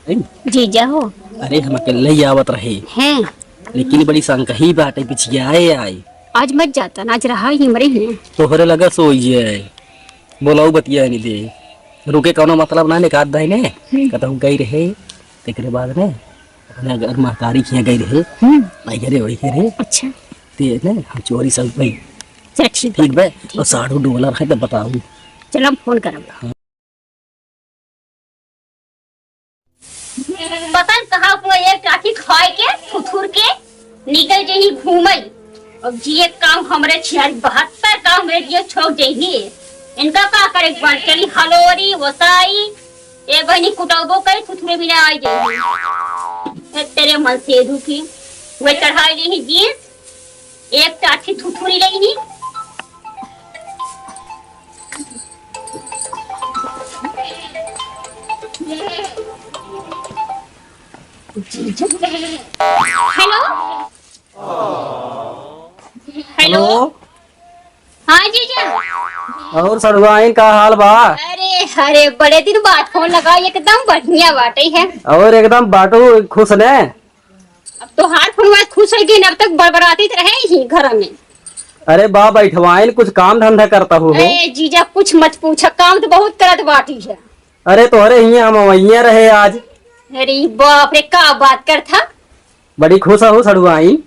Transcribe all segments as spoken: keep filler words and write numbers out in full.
जीजा हो। अरे, हम अकेले ही आवत रहे। हैं? लेकिन बड़ी संकही बाटे, पिछियाए आई। आज मत जाता ना, आज रहा ही मरे ही। तोहरे लगा सोई जाए। बोलाऊ बतिया नहीं दे। रुके कौनो मतलब ना, निकाल दे ने। हम्म। कतहु गई रहे, तेकरे बाद ने अपने अगर महतारी खिया गई रहे। हम्म। आई घरे, वही घरे। अच्छा। ते ने हम चोरी सब भाई। चल ठीक ठीक बे। ठीक। और साढ़ू डोलर है तो बताऊ। चल हम फोन करब। हाँ। पता न कहाँ को एक टाठी खाए के, फुथुर के, निकल जही घूमई। अब जिए काम हमरे छियारी, बहत्तर काम हमरे जिए छोड़ जही। इनका का करे, बन चली हलोरी, वसाई, ए बहनी कुटौबो करी, फुथुरे भी ना आई जही। ए तेरे मन से दुखी, वह चढ़ाई ली जींस, एक टाठी थुथुरी लेनी। हेलो। हेलो। हेलो। हाँ जीजा। और सड़ुआइन का हाल बा? अरे, अरे, बड़े दिन बाद फोन लगा, एकदम बढ़िया बाटे है। और एकदम बाटू खुश ने? अब तोहार फोनवा खुश है कि न, अब तक बड़बड़ाती तो रहे ही घर में। अरे बा बैठवाइन, कुछ काम धंधा करता हूँ। ए जीजा, कुछ मत पूछा, काम तो बहुत करत बाटी है। अरे तोहरे हियाँ हम वहियाँ रहे आज। अरे बाप रे, का बात करत हा? बड़ी खुश हो सड़ुआइन।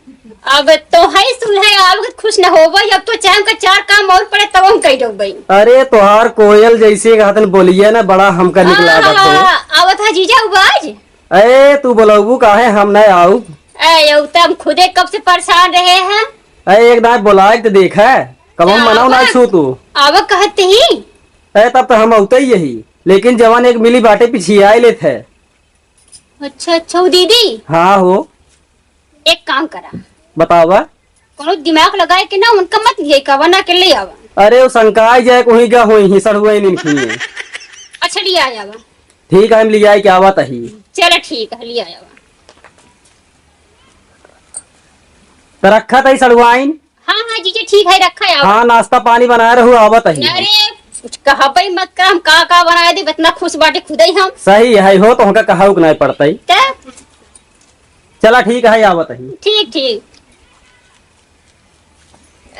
अब तो है सुन है, अब खुश न होबे, अब तो चाहे हमका चार काम और पड़े तब हम कह देबे। अरे तोहार कोयल जैसे कहतन बोलिए ना, बड़ा हमका निक लागत है। आवत है जीजा उ बाज। ए, तू बोलबू काहे, हम नहीं आऊ। ए, यौ त हम खुदे कब से परेशान रहे हैं। ए, एक दाय बोलाए त देख है, कब हम क्या मनाओ ना आवा? छू तू। आवा कहत ही। ए, तब तो हम औते ही यही, लेकिन जवान एक मिली बाटे पिछियाए लेत है। अच्छा, अच्छा, वो दीदी। हाँ हो। एक काम करा। बतावा। कोनो दिमाग लगाए के ना उनका मत ले के आवा, ना के ले आवा। अरे, वो संकाय जाए, वहीं गा होई ही, सड़ुआइन इनकी। अच्छा, ले आ जावा। ठीक है, हम लियाई के आवत ही। चलो ठीक है, लिया जावा। तो रखा तही सड़ुआइन। हाँ, हाँ, जीजा, ठीक है, रखा है, आवा। हाँ, नाश्ता पानी बनाए रहू, आवत ही। अरे, कुछ कहबे मत कर, हम का, का बनाए दे, इतना खुश बाटे खुदे ही हम। सही है हो, तो हमका कहू के नहीं पड़ता ही। क्या? चला ठीक है, आवत ही। ठीक, ठीक।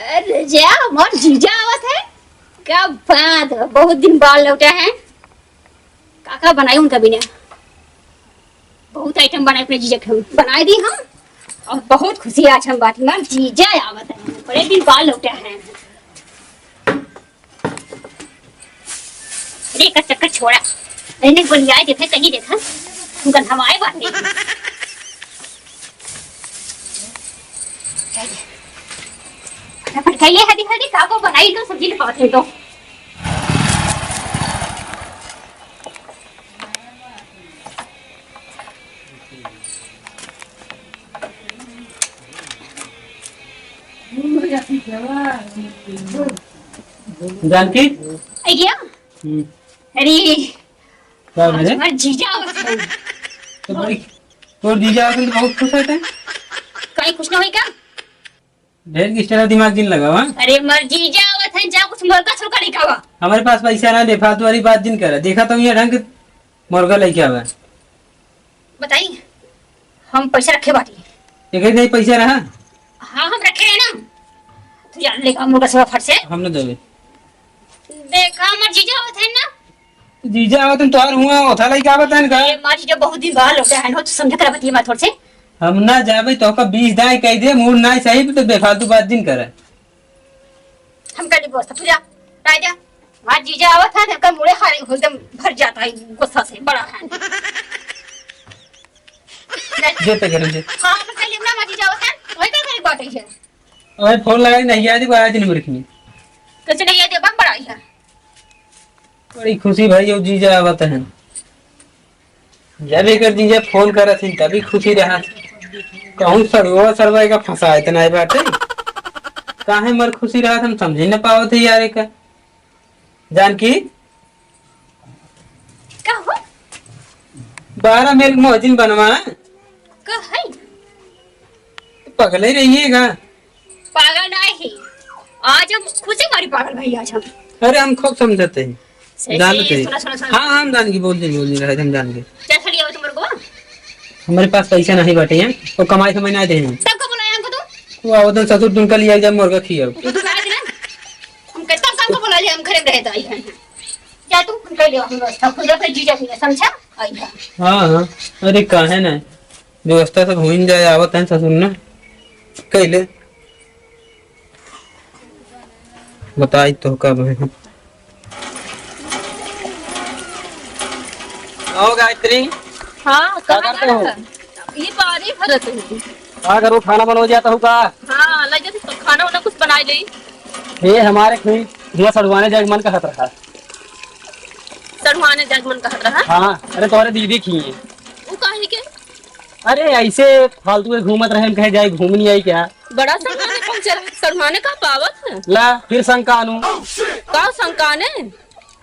अरे जा, हमार जीजा आवत है। क्या बात है, बहुत दिन बाद लौटा है। का का बनाई उनका बिना? बहुत आइटम बनाए अपने जीजा के हम। बनाए दी हम। और बहुत खुशी आज हम बाटी, हमार जीजा आवत है। बड़े दिन बाद लौटा है। अरे, एकर चक्कर छोड़ा। अरे, नहीं, बोलिया, देखा, कहीं देखा। गंधवाए बाटे। फटाफट खाइए, हल्दी, हल्दी, का को बनाई दो, सब्जी लिखावत है तो। जानकी? अय्या। हम्म। अरे। का भेले? हमार जीजा आवत है। तो बड़ी, तोर जीजा आवत है तो बहुत खुश होते हैं। काहे खुश ना होई का? ढेर किस तरह दिमाग जिन लगावा। अरे, हमार जीजा आवत है, जा कुछ मुर्गा सुरगा लेके आवा। हमारे पास पैसा ना, बेफालतू वाली बात जिन करे। देखा तो ये ढंग के मुर्गा लेके आवा। बताई, हम पैसा रखे बाटी। एक ही नहीं पैसा रहा? हाँ, हम रखे रहे ना। तू जान लेगा मुर्गा सुरगा फट से। हम न देवे। देखा, हमार जीजा आवत है ना। जीजा आवत है, तोहार हुआ, ओथा लइका आवत है ना का? ए, हमार जीजा बहुत दिन बाद लौटे हैं, हो तो समझ कर बतिया मत थोड़ से। हम ना जाबे, तो का बीस दाई कह दे, मूड ना सही, तो बेफालतू बात जिन करे। हम कर ली व्यवस्था, तू जा, राय जा। हमार जीजा आवत है, तो का मुड़े हारे एकदम भर जाता है गुस्सा से, बड़ा है। जे पे करें जे। हाँ, हम कर ली ना, हमार जीजा आवत है, वही का करे बात है। अबे फोन लगाई नहीं, आज को आया दिन मुर्ख में। कैसे नहीं आया, जब हम बड़ा ही है। बड़ी खुशी भाई, यो जीजा आवत है। जब एकर जीजा फोन करत ही, तभी खुशी रहा। कहूँ सड़ुआ, सड़ुआ का फंसा इतना ही बाटे। काहे मर खुशी रहा, हम समझे न पावत है यार एका। जानकी? का हो? बारह मेल मोहजिन बनवा। का है? पगले रही है का? पागल ना है। आज हम खुशी मारी पागल भाई, आज हम। अरे, हम खूब समझते हैं। सही, जानते सही, हैं। सुना, सुना, सुना। हाँ, हाँ, हम जान के बोल देंगे, बोल देंगे, हम जान के। चल, चलिए, वो तो मेरे को। हमरे पास पैसा नहीं बाटे हैं, तो कमाई से मैं ना दे हैं। तब का बोला हमको तू? वो आवतन ससुर तुमका लिया जब मुर्गा खियाओ। तू तो कहा दे ना। हम कहता तब का बोला ले हम घरे में रहता ही हैं। जा तू, हम कह दे हम व्यवस्था खुद रखे जीजा भी समझा? आई है। हाँ, हाँ। अरे काहे ना? व्यवस्था सब होइन जाए, आवत हैं ससुर ना। कैले? बताई तो का बहन। आओ गायत्री। हाँ, का कहाँ करत हो? ये पानी भरत हूँ। का करो, खाना बनवा जाता हूँ का? हाँ, लग जाती तो खाना वाना कुछ बनाई ले। ये हमारे कहीं हुआ सड़वाने जाए मन कहत रहा। सड़वाने जाए मन कहत रहा? हाँ, अरे तोहरे दीदी की है। वो काहे के? अरे ऐसे फालतू के घूमत रहे, हम कहे जाए घूमनी आई क्या? बड़ा सड़वाने पहुंचे रहे, सड़वाने का पावत है? ला, फिर शंका अनु। का शंका ने?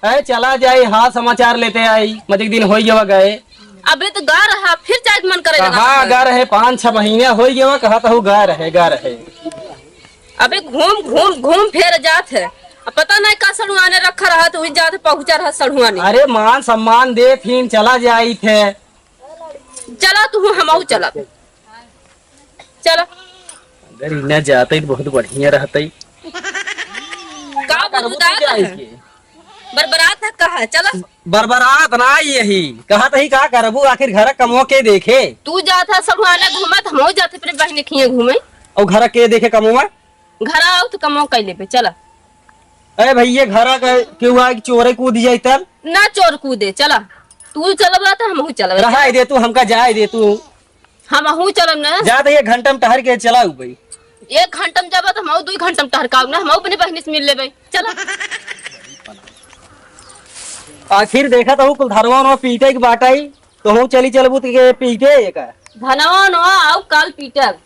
अरे चला जाए, हाल समाचार लेते आई, मजे के दिन होई गवा गए। अबे तो गा रहा, फिर जाए के मन करे लगा। हाँ, गा रहे, पाँच छह महीने होई गवा, कहा तो गा रहे, गा रहे। अबे घूम, घूम, घूम फेर जात है। अब पता नहीं का सड़वाने रखा रहा, तो वही जात पहुंचा रहा सड़वाने। अरे मान सम्मान दे, फिर चला जाई थे। चला तू, हमहू चला। चला। अगर इन्हें जाते तो बहुत बढ़िया रहते। का करबू तू बुझदार जाए है? के? बरबरात है कहा, चला। बरबरात ना यही। कहत ही का करबू, आखिर घर कमो के देखे? तू जात है सड़वाने घूमत, हमहू जाते अपने बहन के खिए घूमे। और घर के देखे कमो में? घर आओ तो कमो कर लेबे, चला। अरे भैया, घर का केहू आए कि चोरे कूद जाई तब? ना चोर कूदे, चला। तू चलबा तो हमहू चलबे। रहाई दे तू, हमका जाए दे तू। हमहू चलब ना। जा तो एक घंटा में टहर के चला भाई। एक घंटा में जाबा तो हमहू दुई घंटा में टहर का ना, हमहू अपने बहिनी से मिल लेबे। चला। आखिर देखा तो कुल धरवा उनवा पीटे के बाटाई, तो हूँ चली चलबू तो के पीटे ये का? धनवा उनवा आउ काल पीटब।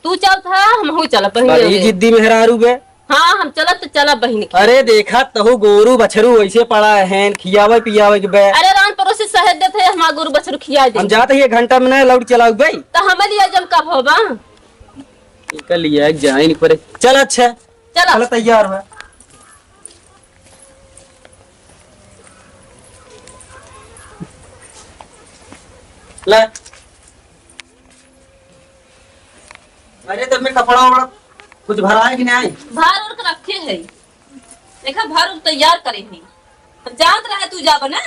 तू चलत ह, हमहू चलब बहिनी बड़ी अउरे। जिद्दी मेहरारू बे। हाँ, हम चलब त चलब बहिनी के। अरे देखा तहु गोरू बछरू वैसे पड़ा है, खियावे पियावे के बे। अरे रान परोसी सहेज देत है, हमार गोरू बछरू खिया दे। हम जात ही एक घंटा में ना लौट चलाऊ बे। त हमें लिया जम कब होबा? इनका लिया जाए नहीं पड़े। चल अच्छा। चला। चल तैयार बा। ले। अरे, तब में कपड़ा वपड़ा कुछ भरा है कि नहीं? भर उर के रखे है। देखा, भर उर तैयार करे है। जानत रहे तू जाबे ना।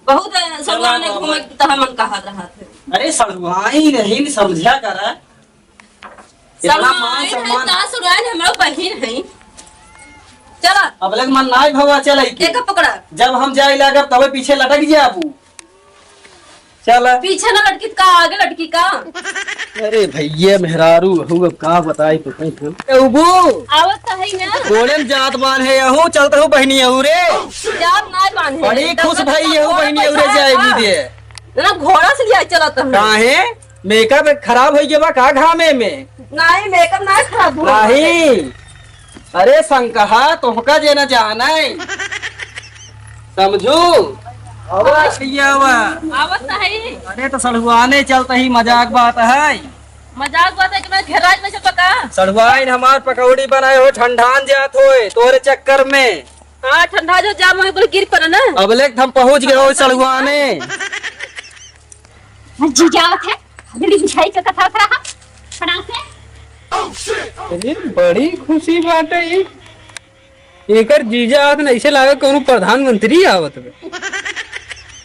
बहुत सड़ुआने घूमे के तोहार मन कहत रहत है। अरे, सड़ुआई नहीं, समझा करा। इतना मान सम्मान। ता सड़ुआई हमरो बहिन है। चला। अब लग मन नाय भवा चलाई के। देखा पकड़ा। जब हम जाए लागब, तबे पीछे लटक जाबू। चल। पीछे ना लटकी का, आगे लटकी का? अरे भैया, मेहरारू हऊ, अब का बताई तो कहीं हम। ए उबू। आवत तो है ना। गोड़े में जात मान है, यहू चलत हऊ बहिनी यहू रे। जात ना मान है। बड़ी खुश भई यहू बहिनी यहू रे जाएगी दे। ना घोड़ा से लिया चलत हूँ। काहे? मेकअप खराब होई गवा का घामे में? नहीं, मेकअप ना खराब हुआ। नहीं। अरे संकहा, तोहका जे न जाने। समझू? आवा, भैया, आवा। आवत तो है। अरे, तो सड़ुआने चलत ही, मजाक बात है। मजाक बात है कि मैं घेराज में से पका? सड़ुआइन हमार पकौड़ी बनाए हो, ठंडान जात होए, तोरे चक्कर में। हाँ, ठंडा जो जाम होए, बोले गिर पड़े ना। अबले हम पहुँच गए हो सड़ुआने। हाँ, जीजा आवत है। अगली मिठाई का कथा रहा। प्रणाम से। अरे, बड़ी खुशी बाटे ई। एकर जीजा आवत न, ऐसे लागे कौनो प्रधानमंत्री आवत बे।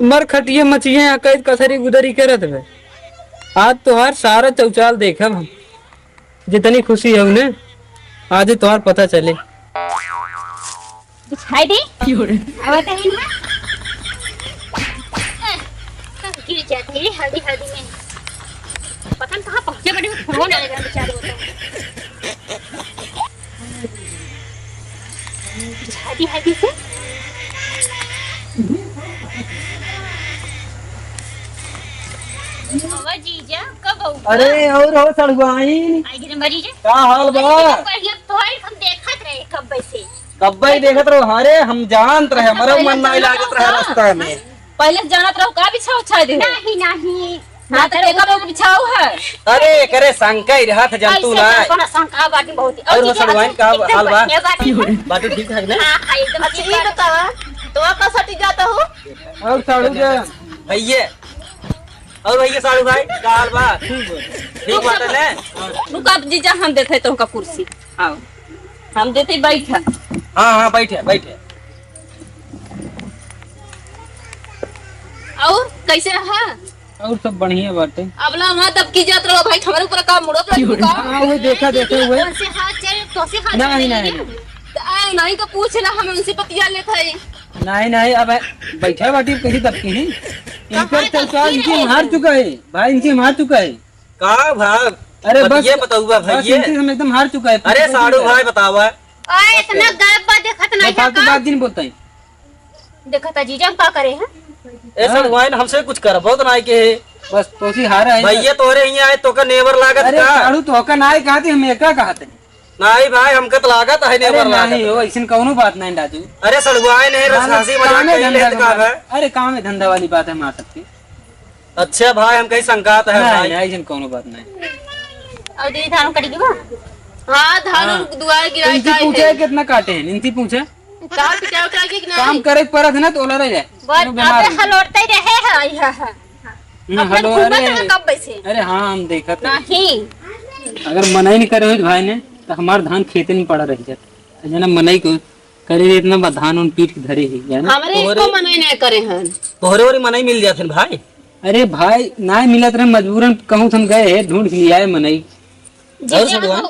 मर खटिए मचिए, अकैत कसरी गुदरी करत बे। आज तोहार सारा चौचाल देखब हम। जितनी खुशी है उन्हें, आज ही तोहार पता चले। दिखाई दे। क्यों रे? अब बताइए ना। गिर जाती है हल्दी हल्दी में। पता नहीं कहाँ पहुँचे बड़ी, फोन आ गया बेचारे को तो। हल्दी हल्दी से। बाबा जीजा, कब आऊँ? अरे, और हो सड़ुआइन। आई गिरे मरी रे। का हाल बा? अरे, पहले तो आई, हम देखत रहे कब से। कब्बे ही देखत रहो, अरे हम जानत रहे, हमरो मन नहीं लागत रहे रास्ता में। पहले से जानत रहो, का बिछाव उछाव दे? नहीं, नहीं। ना तो एकर लोग बिछाव है। अरे, एकरे शंका ही रहत जंतु ऐसे ना। कौन शंका बाटी बहुत ही। और और हो चीजें सड़वाइन का एकदम हाल बा? बढ़िया बाटी है। बाटू ठीक ठाक ना? हाँ, हाँ, एकदम अच्छी ठीक बात। बतावा, तो आप का सटी जाता हो? और साड़ू जा। भैया, और भैया साढ़ू भाई, का हाल बा? ठीक बात है ने? रुका जीजा, हम देते तोहका कुर्सी। आओ, हम देते, बैठा। हाँ, हाँ, बैठे, बैठे। और कैसे है? और सब बढ़िया बाटे। अबला वहाँ दबकी जात रहो भाई, हमारे ऊपर का मुड़त रहो का? हाँ, वो देखा, देखा हुए। तोसे हाथ चल, तोसे हाथ नहीं, चल नहीं, रही है। नहीं। तो आए, नहीं तो पूछ ला, हम उनसे बतिया लेत हई। नहीं, नहीं, अब बैठे बाटी कहीं दबकी ही। इनकर दबकी चौका, इनकी रहे हम हार हैं। चुका है भाई, इनकी हम हार चुका है। का भाग? अरे बस, बतिया बताऊबा बस भैया। इनकी हम एकदम हार चुका है। अरे साढ़ू भाई बतावा। ओए, इतना गैप बा, देखत नहीं बस फालतू का? बात दिन बोलते हैं। देखत है जीजा, हम का करे हैं? ए हाँ। सड़ुआइन, हमसे कुछ करबो तो नाई के है। बस तोसी हारा है। भैया तोरे हियाँ आए तो का नेवर लागत अरे का? साढ़ू तो का नाई कहा थी, हम एका कहा थे। नाई भाई, हमका तो लागत है अरे नेवर लागत। नहीं हो, ऐसन कौनो बात नहीं राजू। अरे सड़ुआइन है, रस हंसी मजाक कामे कर धंधा लेत का वाली है। बात। अरे कामे धंधा वाली बात है मार सकते। अच्छा भाई, हम कहीं संकात है नहीं, भाई। नहीं, ऐसन कौनो बात नहीं। और दीदी धान कट गई बा? हाँ, धान हाँ। दुआरे गिराए इनसे का पूछे है। कितना काटे हैं, इनसे पूछे। का पिटाई उठाई के कि काम नहीं? करे के परत है ना, तो ओला रह जाए। बस, वो बीमार अबे है। हलोटते रहे है, आई है, है। हम्म, अपने हलो, घूमत अरे, रहे कब वैसे? अरे हाँ, हम देखत हैं। नहीं। अगर मना ही नहीं करे हो भाई ने, तो हमार धान खेते में पड़ा रह जाता। जना मनई को करे रे, इतना बा धान उन पीट के धरे है, जाने? हमरे तोहरे इसको मनई नहीं करे हैं। तोहरे ओरी मनई मिल जात हैं भाई। अरे भाई, ना मिलत रहे, मजबूरन कहूँ हम गए हैं, ढूंढ के लियाए मनई। जी, और जी, सड़ुआइन? हम,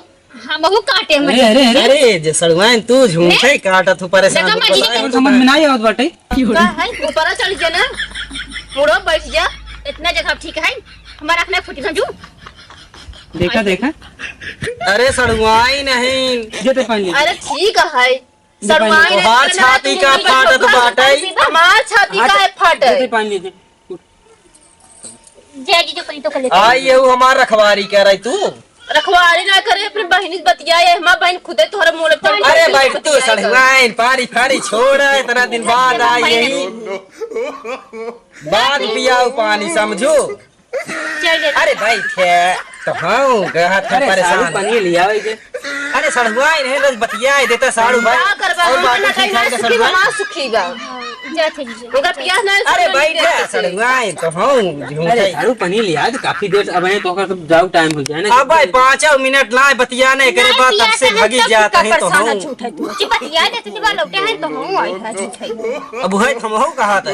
हम वो काटे हैं अरे, मनई। अरे, अरे। अरे, जे सड़ुआइन तू झूठे काटत हो, परेशान देखा हो, मजीद बताए हो समझ में ना आवत बाटे। का है? ऊपर चढ़ जा ना, मुड़ो बैठ जा, इतना जगह ठीक है, हमारा अपना फुटी समझू। देखा, देखा। अरे सड़ुआइन नहीं। जे ते पानी। अरे ठीक है, सड़ुआइन तोहार छाती का फाटत बाटे। हमार छाती का है फाटत। जे ते पानी दे। जय जी, जो कहीं तो कर लेते हैं। आई, ये हमार रखवारी कह रही तू। रखवारी ना करे, अपनी बहिनी से बतियाए, हमार बहिन खुदे तोहरे मुंह लग अरे बैठ तू सड़ुआइन, पानी फानी छोड़, इतना दिन बाद आई यही। बाद पियाऊ पानी, समझू। चल दे। अरे बैठे, तो हाँ, गहत है अरे परेशान। सारू पानी लियावे के। अरे सड़ुआइन है, बस बतियाए देता सारू भाई। का करबा, और हम बात ना ठीक ठाक खाई, ना सड़ुआइन। सुखी बा। जा थे जी। उनका पियास ना है, अरे सुखी बैठे, नहीं देते। सड़ुआइन तो हाँ, झूठे। अरे सारू पानी लिया, तो काफी देर अब है, तो ओकर सब जाओ, टाइम हो जाए ना। अब भाई, पाँचों मिनट ना बतिया नहीं करे, बात तब से भागी जाता है, तो परेशान हाँ। है, झूठे तू। जी बतिया देते, जी बात लौटे हैं, तो हाँ, आई है, झूठे। अब है, हम हो कहा था।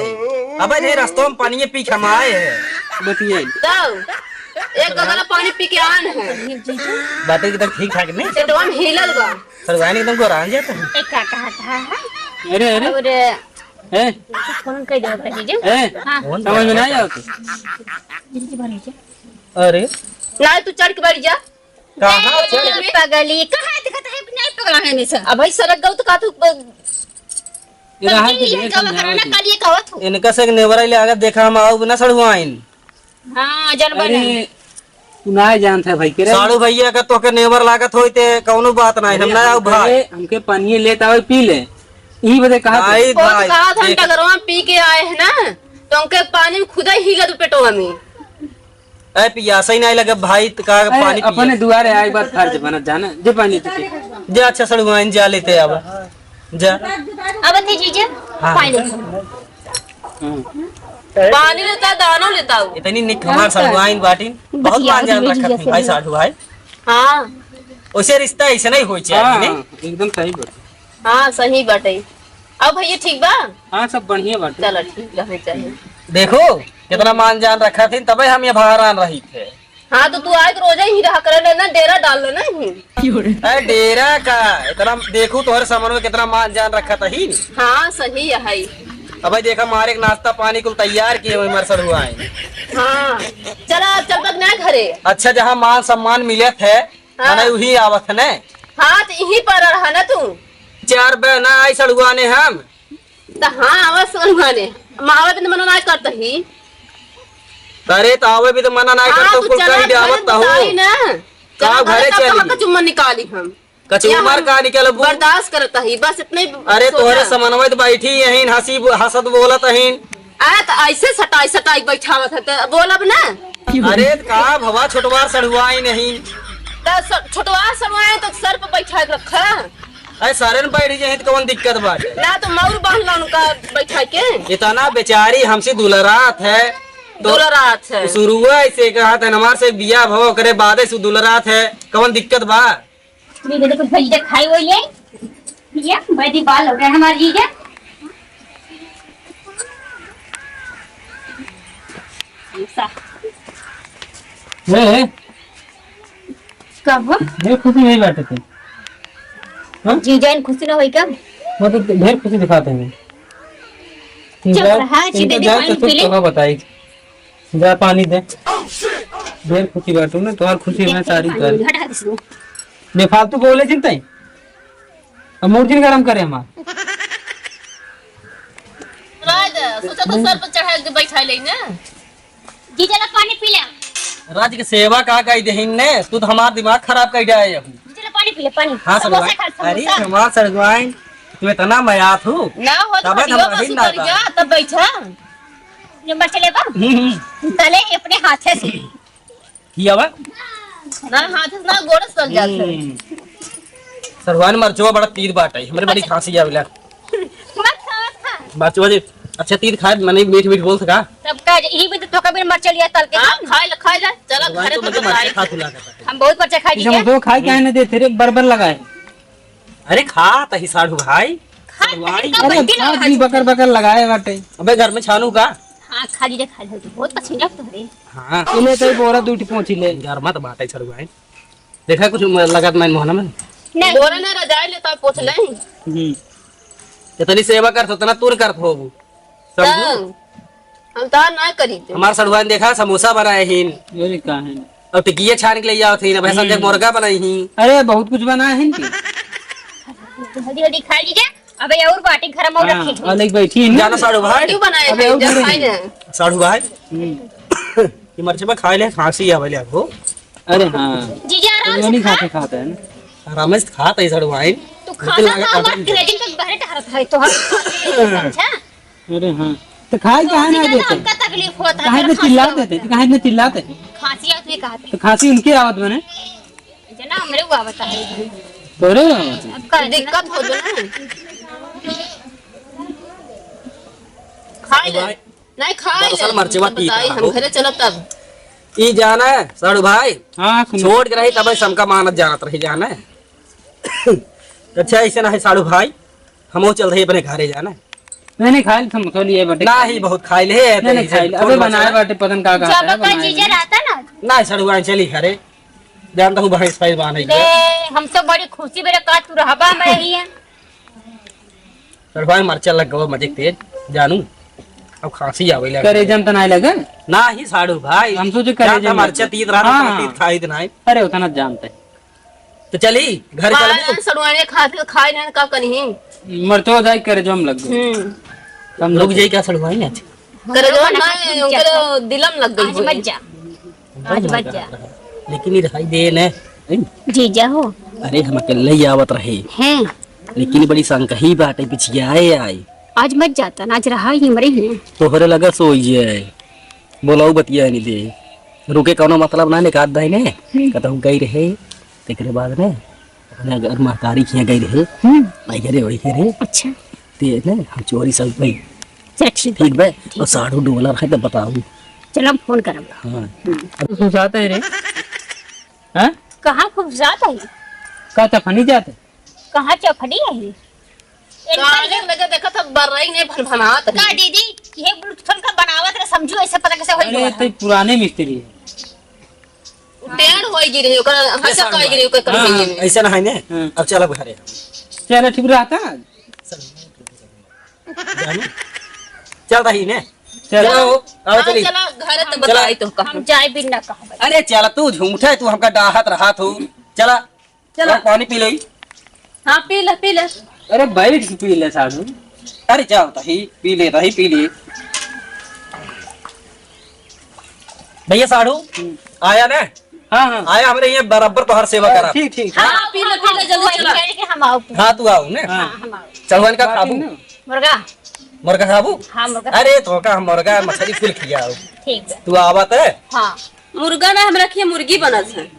अबे नहीं, रस्तों में पानी पी के हम आए हैं। बतियाई। तो एक गगला पानी पी के आन है। बातें की तो ठीक ठाक नहीं। पेटवा में हिलल बा। सड़ुआइन एकदम गोरान जाता है। एक का कहा था? अरे, अरे। और ए? फोन कर दो भाई जी। ए? हाँ। समझ में नहीं आवत? अरे। ना तू चढ़ के बैठ जा। कहाँ ए, चढ़ के? पगली, कहाँ दिखत है? नहीं पगला है हमेशा। अब भाई सरक गऊ तो का तू ब-, ये रहा समझे कि नहीं, ढेर जमा समझाओ कराना जी। कालिए कहत हो। इनका से एक नेवरा ले आकर देखा, हम आऊ बिना सड़ुआइन। हाँ, जन बने। अरे, तू ना जानत है भाई के रे। साड़ू भैया का तोके नेवर लागत होई ते कौनो बात नहीं, हम अरे, ना आऊ भाई। हमके पानी लेत आवे, पी ले। यही बदे कहा था। आई बहुत भाई, कहा था, देख। डगरवा पी के आए हैं ना, तो उनके पानी में खुदा ही हिलत पेटवा में। ए, पियासा ही नहीं लगे भाई, तो का अरे, पानी पिए? अपने दुआरे आए, बात फर्ज बनत जाना, जे पानी पी के। जे अच्छा सड़ुआइन जा लेते अब। जा। अब नहीं जीजा, हाँ। पानी लेता। हम्म। पानी लेता, दानो लेता हो। इतनी निक हमार सड़ुआइन बाटी, बहुत बतिया, मान जान बतिया रखा थी जैसे भाई भी। साढ़ू भाई। हाँ। उसे रिश्ता ऐसे नहीं होई चाहिए, हाँ, नहीं? हाँ, एकदम सही बात। हाँ, सही बाटे। अब भैया ठीक बा? हाँ, सब बढ़िया बाटे। चलो, ठीक रहना चाहिए। देखो, कितना मान जान रखा थी, तबे हम ये बाहर आन रही थे। हाँ, तो तू आए तो रोजा ही रहा करे ना, डेरा डाल लेना ही। अरे डेरा का, इतना देखू तोहरे समन में कितना मान जान रखा था ही। हाँ, सही है। अबे देखा, मारे के नाश्ता पानी कुल तैयार किए हुए मरसर हुआ है। हाँ, चला, चल बग ना घरे। अच्छा, जहाँ मान सम्मान मिलत है, हाँ। मने उही आवत है ने। हाँ, तो यहीं पर रहा ना तू। चार बे ना आई सड़ुआ ने हम। त हाँ, आवा सोनवा ने। मावा बिन मना ना करत ही। अरे, त आवे भी त मना ना हाँ, करत, तू कुल चला कहीं घर आवत त हो। बताई ना। का चला घरे घरे तब चली? हम कचुम्मा निकाली हम। कचुम्मा यहाँ का निकालबू? बर्दाश्त करत ही, बस इतने ही अरे, सोचा। तोहरे समनवत बैठी यहीं, हंसी बो-, हंसत बोलत अहीं। अरे, त ऐसे सटाई सटाई बैठावत है, त बोलब ना। अरे, का भवा छोटवार सड़ुआई नहीं। त स-, छोटवार सड़ुआई तो सर पे बैठा के रखा। अरे सारे न बैठ जाए तो कौन दिक्कत बाटे? ना तो मौर बांध ला उनका बैठा के। इतना बेचारी हमसे दुलरात है, तो दुलरात है। शुरुआ ऐसे कहा था, हमार से बिया भव करे बादे से दुलरात है, कौन दिक्कत बा? ये देखो, भैया खाई हुई है। ये बड़ी बाल हो गए हमारे जीजा। ऐसा। ए, ए। कब? ढेर खुशी नहीं बाटे थे। हाँ? जीजा इन खुशी ना होई कब? मतलब ढेर खुशी दिखाते हैं। चुप इनका, रहा, इनका सीधे जाए पानी तो पी ले। तोका बताई। जा पानी दे। ढेर खुशी बाटू ना, तोहार खुशी में सारी तारी। हटा दे इसको। बेफालतू बोले जिन तई। अब मूड जिन गरम करे हमार। राज, सोचा तो सर पर चढ़ा के बैठा ले ना। जी, चला पानी पी ले। राज के सेवा का कही देहिन ने, तू तो हमार दिमाग खराब कर जाए अब। जी, चला पानी पी ले, पानी। हाँ, समोसा सड़वाइन। खा, अरे, समोसा। हमार सड़वाइन, तू इतना मयात हो। ना हो तो तबे तो हम हटियो रही बस ना उतर था। जा, तब बैठा। नंबर चले बा? हम्म, हम्म। तले अपने हाथे से। किया बा? ना हाथे से ना, गोड़ से चल जात है। हम्म। सरवान मरचवा बड़ा तीत बाटे, हमरे बड़ी खांसी आवेला। मत खा, मत खा। मरचवा जी, अच्छा तीत खाए, मने मीठ मीठ बोल सका। तब का, यही भी तो थोका बिन मरचा लिया तल के हाँ, खा। खा ले, खा ले। चला, सरवान घरे तो तो मुझे बताई। मरचा खा खुला करता है। हम बहुत मरचा खाई ये जी। समोसा खाए काहे ना देते रे, बरबर लगाए। अरे खा तही साढ़ू भाई। खा, सरवाई। खा, अरे बंटी खा लगा जी, दे। बकर बकर लगाए बाटे। अबे घर में छानू का? हाँ, खा लीजिए, खा लीजिए, बहुत पसीना तो है। हाँ। इन्हें तो बोरा दूठी पहुंची ले। यार मत बाटे सरवाई। देखा कुछ म-, लगत मैं मोहना में। नहीं। बोरा ना रजाई ले तो पोछ ले। हम्म। इतनी सेवा करत हो, इतना तूर करत हो वो। समझू? तब हम तो ना करी थे। हमार सड़ुआइन देखा समोसा बनाए हिन। अरे काहे ना? और टिकिया छान के ले आवत हिन, अब ऐसा हम्म। देख मुर्गा बनाई ही। अरे बहुत कुछ बनाए हिन की। जल्दी जल्दी खा लीजिए। अबे और बाटी घर में हाँ, रखी थी। अलग बैठी है ना? जाना साढ़ू भाई। क्यों बनाए अबे थे? और जब घरे खाए हैं। जाए। साढ़ू भाई। हम्म। ये मरचे में खाए ले, खांसी आवे ले आपको। अरे हाँ। जीजा आराम तो से नहीं खा। खाते, खाते हैं ना। आराम से खाते हैं साढ़ू भाई। तू लेकिन खाना लगा खा, काटन मत दे। क्रेडिट पे बहरे टहरत है तो हम समझा? अरे हाँ। तो खाए काहे ना देते? हमका तकलीफ होता है, काहे इतना चिल्लाते थे? तो काहे इतना चिल्लाते? खांसी आती है, कहा थे। तो खांसी उनकी आवत बने। जना हमरे हुआ बता है। तोरे हुआ बता। अब का दिक्कत हो जो ना। खाए ले। भाई, नहीं खाए दरअसल ले। मरचवा तीत बताई, रहा हम हो। घरे चलब तब। ई जाना है, साढ़ू भाई। हाँ, सुनो। छोड़ के रही तब समका मानत जानत रही जाना है। अच्छा, ऐसे ना है साढ़ू भाई, हमहू चल रही अपने घरे जाना है। नहीं, नहीं, खाइल समोसा लिए बाटे। ना ही बहुत खाइल है, नहीं, नहीं, तो खाइल। अबे बनाए बाटे, पता न का, का जब है, का बनाए जीजा बाटे। रहता ना। ना, सड़ुआ चली घरे। जानता हूँ, भैंस, भैंस बांधे ले, के। हम तो बड़ी खुशी बेरे का तू रहबा में ही है। सड़ुआ मरचा लग गवा मजे के तेज, जानू। अब खांसी आवे लगे। करेजा में त नाय लगे? ना ही साड़ू भाई। हम सोचे करेजा जानता में मरचा लगे। तीत रहा, हाँ, तीत हाँ। खाई त नाय। अरे, उतना जानते हैं। तो चली, घर चलबू? सड़ुआने खाते तो खाए ना, का करी? मरचो जाए, करेजो में लग गए। हम्म। रुक जाई का सड़ुआई ना? करेजो ना, उनके दिलम लग गई आज होई। मत जा। आज मत जा। लेकिन ये रहाई दे ने। जीजा हो। अरे, हम अकेले ही आवत रहे। हैं। लेकिन बड़ी संकही बाटे, बिछियाए आई। आज मत जाता ना, आज रहा ही मरे ही। तोहरे लगा सोई जाए। बोलाऊ बतिया नहीं दे। रुके कौनो मतलब ना निकाल दही ने। हम्म। कतहु गई रहे। तेकरे बाद में अपने अगर महतारी खिया गई रहे, हम्म। आई घरे, वही घरे। अच्छा। ते ने हम चोरी सब भाई। चल, ठीक बा। ठीक बे? ठीक और बा। साढ़ू डोलर है तो बताऊ। चल, हम फोन करब। हाँ। हम्म। अब तो सुसाते है रे। हाँ? कहाँ फुफसात है? का चफनी जात है? कहाँ चफनी है? काले लगे देखत ह, बर्रई नहीं भनभनात है। का दीदी, ये ब्लूटूथ का बनावत रहे, समझू ऐसे पता कैसे होई अरे, हुआ तो है? पुराने मिस्त्री है। टेढ़ होई गिरी, ओकर हंसा काई गिरी, ओकर हाँ, कहीं हाँ, गिरी। ऐसा ना है ने। हाँ। अब चल अब घरे। चल, ठीक रहता। जानू, चल रही ने। चल। चलो, आओ हाँ, चली। चला, घर तो चला। बताई तो कहाँ। हम जाए बिन ना कहाँ। अरे चल, तू झूठे, तू हमका डाहत रहा तू। चला। चला। और पानी पी ले। हाँ, पी ले, पी ले। अरे बैठ के पी ले साढ़ू। अरे क्या होता है, पी ले, रही पी ले। भैया साढ़ू, हम्म। आया ना? हाँ, हाँ। आया, हमरे ये बराबर तोहर सेवा हाँ, करा। ठीक, ठीक। हाँ, पी ले, पी ले, जल्दी चला। हम आओ। हाँ, तू आओ ने। हाँ। हाँ, हम आओ। चढ़वान का बात खाबू? है ना। मुर्गा। मुर्गा खाबू? हाँ, मुर्गा। अरे, तो का हम मुर्गा, मछली कुल खियाओ। ठीक है। तू आवत है? हाँ। मुर्गा ना, हमरा खिया मुर्गी बनत है।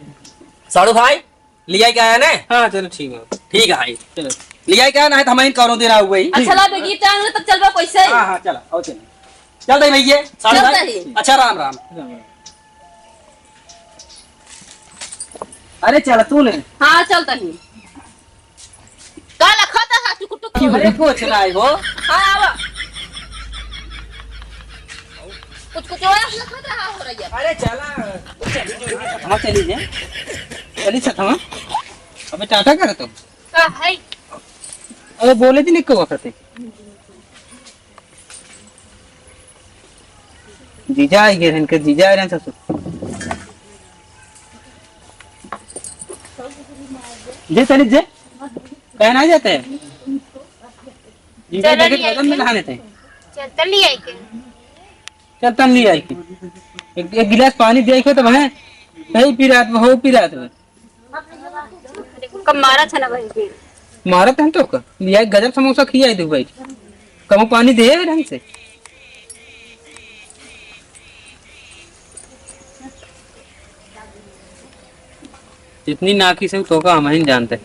साढ़ू भाई, लिया क्या है ने? हाँ, चलो, ठीक है। ठीक है भाई। चलो। लिया क्या ना है तो हम इन कौनो दिन आऊ भाई। अच्छा, ला, बेगी टांग ले, तब चलबा कैसे? हाँ, हाँ, चला, आओ चला। चल रही भैया, साढ़े चल भाई। रही। अच्छा, राम राम। अरे चल तू ने। हाँ, चल तनी। का लखत है टुक टुक? अरे कुछ नहीं हो। हाँ, आवा। कुछ कुछ और लखत है हो रही है। अरे चला। हाँ, चली जे। चली सथवा। अबे टाटा कर तू। का है? अबे बोले दिन एक वक्त है। जीजा आई गए, इनके जीजा आ रहे हैं ससुर। जे चली जे, कहे ना जाते हैं। जीजा चलो देखे नहीं आई कदम में के। नहाने थे। चल, चल नहीं आई के। चल तन नहीं आई के। एक, एक गिलास पानी दे के तो वहें सही पी रात में, हो पी रात में। कब मारा था ना भाई जी। मारत हैं तो का? लिया एक गजब समोसा खिया दे भाई। कमो पानी दे ढंग से। जितनी नाखी से तो का हम ही जानते।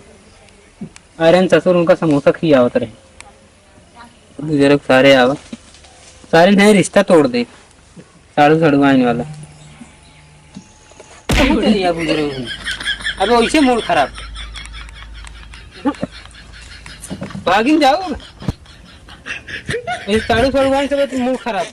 अरे ससुर उनका समोसा खियावत रहे। बुजुर्ग सारे आवा। सारे नए रिश्ता तोड़ दे। साढ़ू साढ़ू आने वाला। चलिए अब बुजुर्ग हूँ। अब वैसे मूड खराब। भागिन जाओ। ये साढ़ू साढ़ू आने से बस मूड खराब।